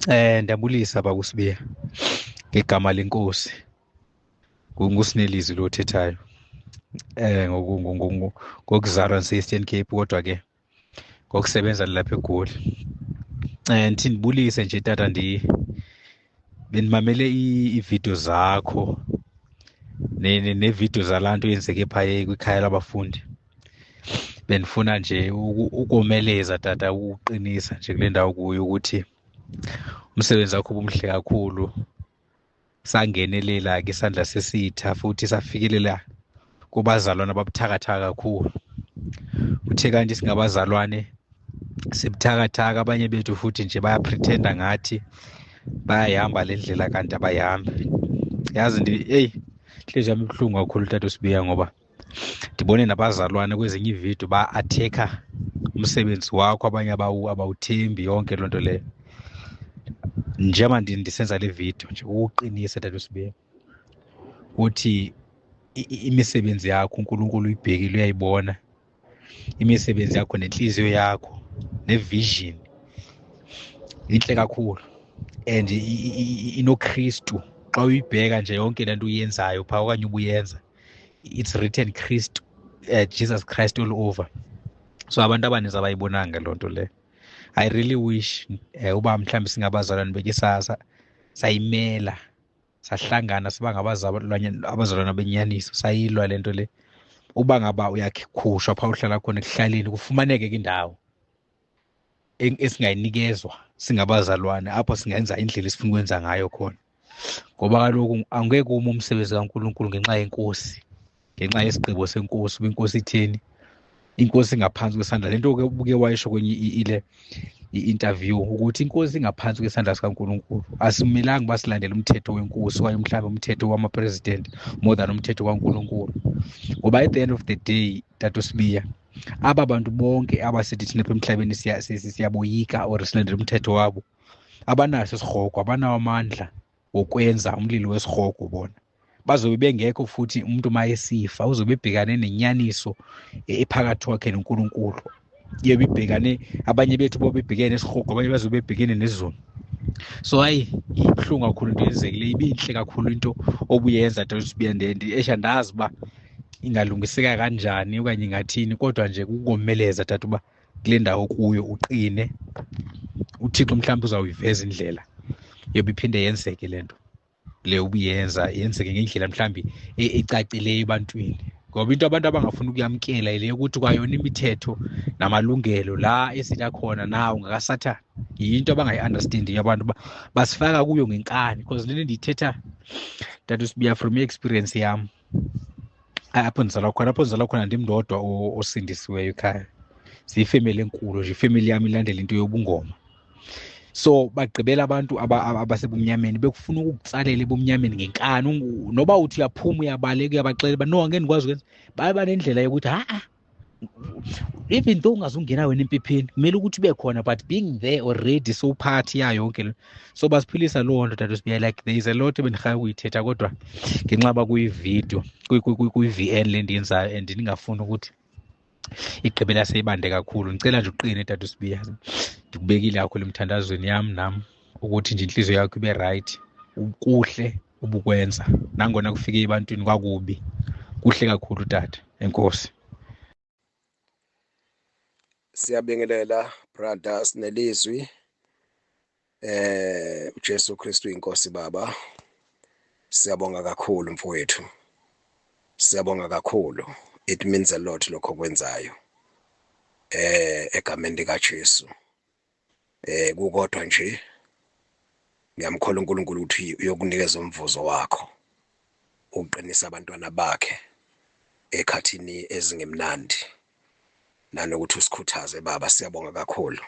Ndiyabulisa baba uSibiya ngegama lenkosi. NguSinelizwi lo othethayo. Ngokuzalwa ndise-Eastern Cape kodwa ke ngokusebenza ndilapha eGoli. Ndithi ndibulise nje tata, bendimamele iividiyo zakho neevidiyo zalaa nto yenzeke phaya kwikhaya labafundi. Bendifuna nje ukomeleza tata, ukuqinisa nje kule ndawo kuyo ukuthi umsebenzi wakho ubumhle kakhulu. Sangenelela ke isandla sesitha futhi safikelela kubazalwane ababuthakathaka kakhulu. Uthe kanti singabazalwane sibuthakathaka, abanye bethu futhi nje bayapretenda ngathi bayayihamba le ndlela kanti abayihambi. Yazi ndi eyi, inhliziyo yami ibuhlungu kakhulu tata uSibiya, ngoba ndibone nabazalwane kwezinye iividiyo ba-attack-a umsebenzi wakho, abanye abawuthembi yonke loo nto leyo. Njengoba ndisenza le video nje ukuqinisa tata uSibiya ukuthi imisebenzi yakho uNkulunkulu uyibhekile, uyayibona imisebenzi yakho nenhliziyo yakho nevision inhle kakhulu and inoKristu. Xa uyibheka nje yonke lento uyenzayo phaa okanye ubuyenza, it's written Christ, Jesus Christ all over. So abantu abaninzi abayibonanga loo nto leyo. I really wish uba mhlawumbi singabazalwane beke sayimela, sahlangana siba ngabazalwane, abazalwane benyaniso, sayilwa le nto le. Uba ngaba uyakhutshwa phaa uhlala khona ekuhlaleni, kufumaneke ke indawo esingayinikezwa singabazalwane apho singenza indlela esifuna ukwenza ngayo khona, ngoba kaloku angeke ume umsebenzi kaNkulunkulu ngenxa yenkosi, ngenxa yesigqibo senkosi, uba inkosi itheni. Inkosi ingaphansi kwesandla. Lento ke ubuke wayisho kwenye ile i-interview ukuthi inkosi ingaphansi kwesandla sikaNkulunkulu. Asimelanga uba silandele umthetho wenkosi okanye mhlawumbe umthetho wama-president more than umthetho kaNkulunkulu, ngoba at the end of the day, tata uSibiya, aba bantu bonke abasithi thina apha emhlabeni siyaboyika or silandela umthetho wabo, abanaso isihogo, abanawo amandla wokwenza umlilo wesihogo. Bona bazobe bengekho, futhi umuntu uma esifa uzobe ebhekane nenyaniso ephakathi kwakhe noNkulunkulu. Yebo, ibhekane, abanye bethu bobe bebhekene nesihogo, abanye bazobe bebhekene nezulu. So hayi, ibuhlungu kakhulu into eyenzekile. Ibinhle kakhulu into obuyenza tata uSibiya. Esha ndazi uba ingalungiseka kanjani okanye ingathini, kodwa nje kukomeleza tata uba kule ndawo kuyo uqine. UThixo mhlawumbe uzawuyiveza indlela yoba iphinde yenzeke le nto le ubuyenza, yenzeke ngendlela mhlawumbi ecacileyo ebantwini, ngoba into abantu abangafuni ukuyamkela ile yokuthi kwayona imithetho namalungelo la esithi akhona nawo ngakaSathane. Yinto abangayi-understandiyo abantu, basifaka kuyo ngenkani, because lento ndiyithetha, tata uSibiya, from i-experience yam apho ndizalwa khona, apho ndizalwa khona ndim ndodwa osindisiweyo ekhaya. Siyifemeli enkulu nje, ifemeli yam ilandela into yobungoma. So bagqibela abantu abasebumnyameni bekufuna ukukutsalela ebumnyameni ngenkani. Noba uthi uyaphuma, uyabaleka, uyabaxelela uba no, angeke ndikwazi ukwenza, baye banendlela yokuthi ha-a, even though ungazungena wena empepheni, kumele ukuthi ube khona, but being there already so part yayo yonke le. So basiphilisa loo nto, tata uSibiya. Like, there is a lot ebendirhaye ukuyithetha, kodwa ngenxa yoba kuyividiyo, kwi-VN le ndiyenzayo and ndingafuni ukuthi igqibela seyibande kakhulu, ndicela nje uqine, tata uSibiya. Ndikubekile kakhulu emthandazweni yam nam ukuthi nje inhliziyo yakho ibe right. Kuhle ubukwenza, nangona kufike ebantwini kwakubi kuhle kakhulu, tata. Enkosi. Siyabingelela, brother Sinelizwi. UJesu Kristu inkosi baba. Siyabonga kakhulu, mfowethu. Siyabonga kakhulu. It means a lot lokho okwenzayo. Egameni lika Jesu. Kukodwa nje ngiyamkhola uNkulunkulu ukuthi uyokunikeza umvuzo wakho. Uqinisa abantwana bakhe ekhathini ezingemnandi. Nanokuthi usikhuthaze, baba, siyabonga kakhulu.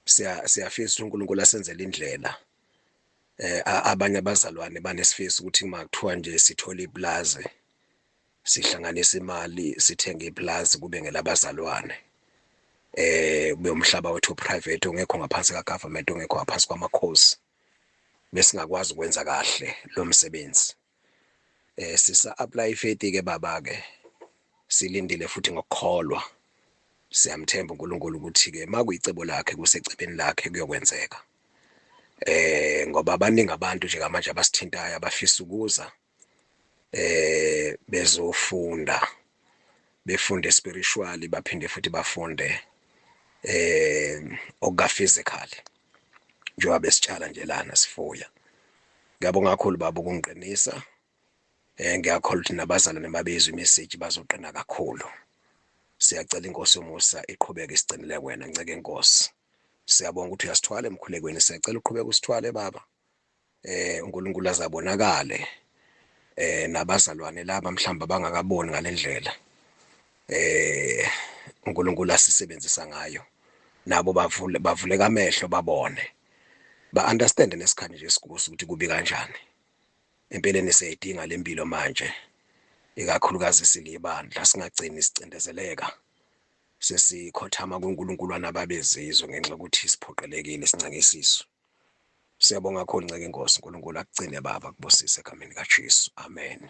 Siyafisa uNkulunkulu asenzele indlela. Abanye abazalwane banesifiso ukuthi uma kuthiwa nje sithola iplazi, sihlanganisa imali, sithenge iplazi, kube ngelabazalwane, kube umhlaba wethu private ongekho ngaphansi ka government, ongekho ngaphansi kwamakhosi, besingakwazi ukwenza kahle lo msebenzi. Sisa apply faith ke baba ke, silindile futhi ngokukholwa. Siyamthemba uNkulunkulu ukuthi-ke makuyicebo lakhe kusecebeni lakhe kuyokwenzeka. Ngoba abaningi abantu njengamanje abasithintayo abafisa ukuza bezofunda, befunde spiritually, baphinde futhi bafunde okuka physically njengoba besitshala nje lana sifuya. Ngiyabonga kakhulu baba ukungiqinisa. Ngiyakholwa ukuthi nabazalwane babezwe imessage bazoqina kakhulu. Siyacela inkosi yomusa iqhubeke isigcinele wena nceke inkosi. Siyabonga ukuthi uyasithwala emkhulekweni, siyacela uqhubeke usithwale baba. uNkulunkulu azabonakale nabazalwane laba mhlawumbe abangakaboni ngalendlela uNkulunkulu asisebenzisa ngayo, nabo bavule bavuleka amehlo babone, ba understand nesikhathi nje esikuso ukuthi kubi kanjani. Empeleni siyayidinga lempilo manje, ikakhulukazi silibandla, singagcini sicindezeleka sesikhothama kuNkulunkulu nababezizwe ngenxa yokuthi siphoqelekile sincengisiswe. Siyabonga kakhulu nceke inkosi, uNkulunkulu akugcine baba, kubusise egameni kaJesu. Amen.